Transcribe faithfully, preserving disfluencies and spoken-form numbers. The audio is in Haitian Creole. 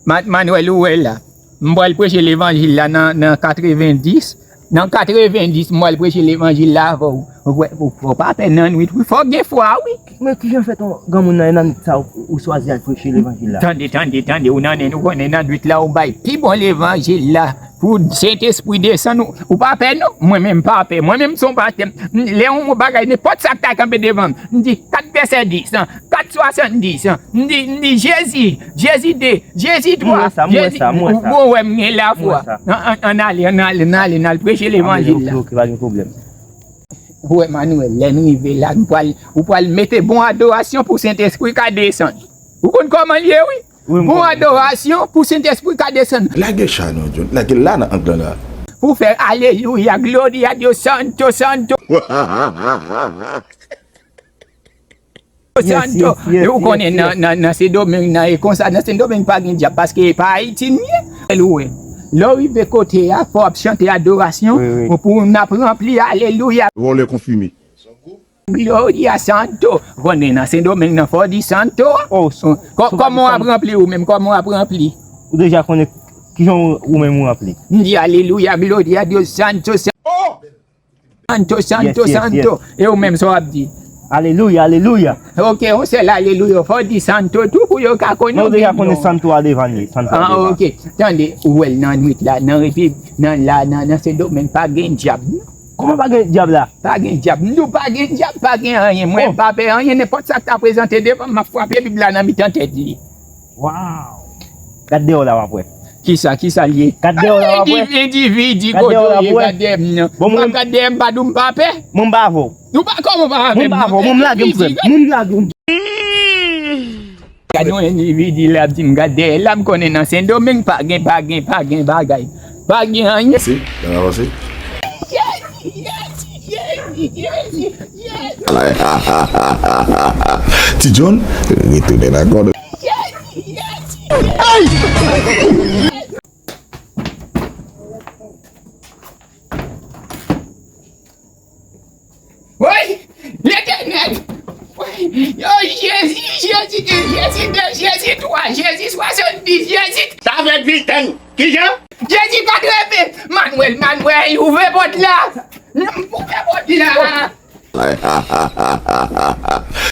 Manmwèl, ou wè la. M pral preche levanjil la nan, nan katrevendis. Nan katrevendis, m pral preche levanjil la avè w. Ou wè, ou, ou pa pè nan nwit, wi. Fò w gen fwa, wi. Men kijan fè ton granmoun nan, nan nwit sa, ou, ou swazi al preche levanjil la? Tande, tande, tande. Ou nan nen, ou konnen nan nwit la, ou bay pi bon levanjil la. Pou Sentespri desann, ou, ou pa pè, non? Mwen menm, m pa pè. Mwen menm, m se yon pastè. M, lè yon bagay, nenpòt sa k ta kanpe devan m, m di, kat vèsè dis, kat swasanndis, m di, m di, Jezi, Jezi de, Jezi twa, Jezi, ou, ou wè m gen lafwa. An, an, ann ale, ann ale, ann ale, ann al preche levanjil la. Ok, ok, pa gen pwoblèm. Ou wè, Manmwèl, lè n rive la, nou pral, ou pral mete bon adorasyon pou Sentespri ka desann. Ou konn kòman l ye, wi? Wi, m konn, m konn. Bon adorasyon pou Sentespri ka desann. Lage chay nou, John. Lage l la nan ang lan la. Pou fè alelouya, gloria Dios, santo, santo. Santo. Yes, yes, yes, yes. E ou konnen nan, nan, nan Sendomeng nan, e konsa, nan Sendomeng pa gen dyab, paske e pa Ayiti n ye. Lè w rive kote a, fò w ap chante adorasyon, wi, wi, pou n ap ranpli alelouya. Vòlè konfime. Gloria Santo. Konnen nan Sendomeng nan fò w di Santo. Oh, kò-, kòman w ap ranpli ou menm? Kòman w ap ranpli? Ou deja konnen kijan ou, ou menm ou ranpli. M di alelouya, gloria Dios, Santo, Santo. Oh! Santo, Santo, yes, yes, Santo. Yes. E ou menm, sa w ap di? Alelouya, alelouya. Ok, yon sèl alelouya. Fò w di Santo tou pou yo ka konnen. Non, ou deja konnen Santo a devan li. Santo a devan. Ah, ok. Tande, ou wè l nan nwit la, nan repi, nan la, nan, nan Sendomeng, pa gen dyab, non. Kòman pa gen dyab la? Pa gen dyab. M di w pa gen dyab, pa gen anyen. Mwen, oh, m pa pè anyen. Nenpòt sa k ta prezante devan m, m ap frape Bib la nan mitan tèt li. Waw! Gad dèyè w la w ap wè. Kisa, kisa l ye? Gad dèyè w la w ap wè. Endividi, endividi, kote w ye, gad dèyè m nan. Bon, m ap gad dèyè m, pa di w m pa pè. Mwen m pa avè w. Ou pa kòman pa avè m? Mwen m pa avè w. Mwen m lage m frè m. Mwen m lage m. Gad yon endividi l ap di m gad dèyè l la, m konnen nan Sendomeng pa gen, pa gen, pa gen bagay. Pa gen anyen. Si, nan avanse. Jezi, Jezi, Jezi, Jezi, Jezi. Ti John, retounen nan kòd. Jezi, Jezi, Jezi. Woy! Letènèl! Woy! Yo, Jezi, Jezi de, Jezi de, Jezi twa, Jezi swasanndis, Jezi. Sa fè viten. Kijan? Jezi pa trete. Manmwèl, Manmwèl, ouvè pòt la. Ouvè pòt la.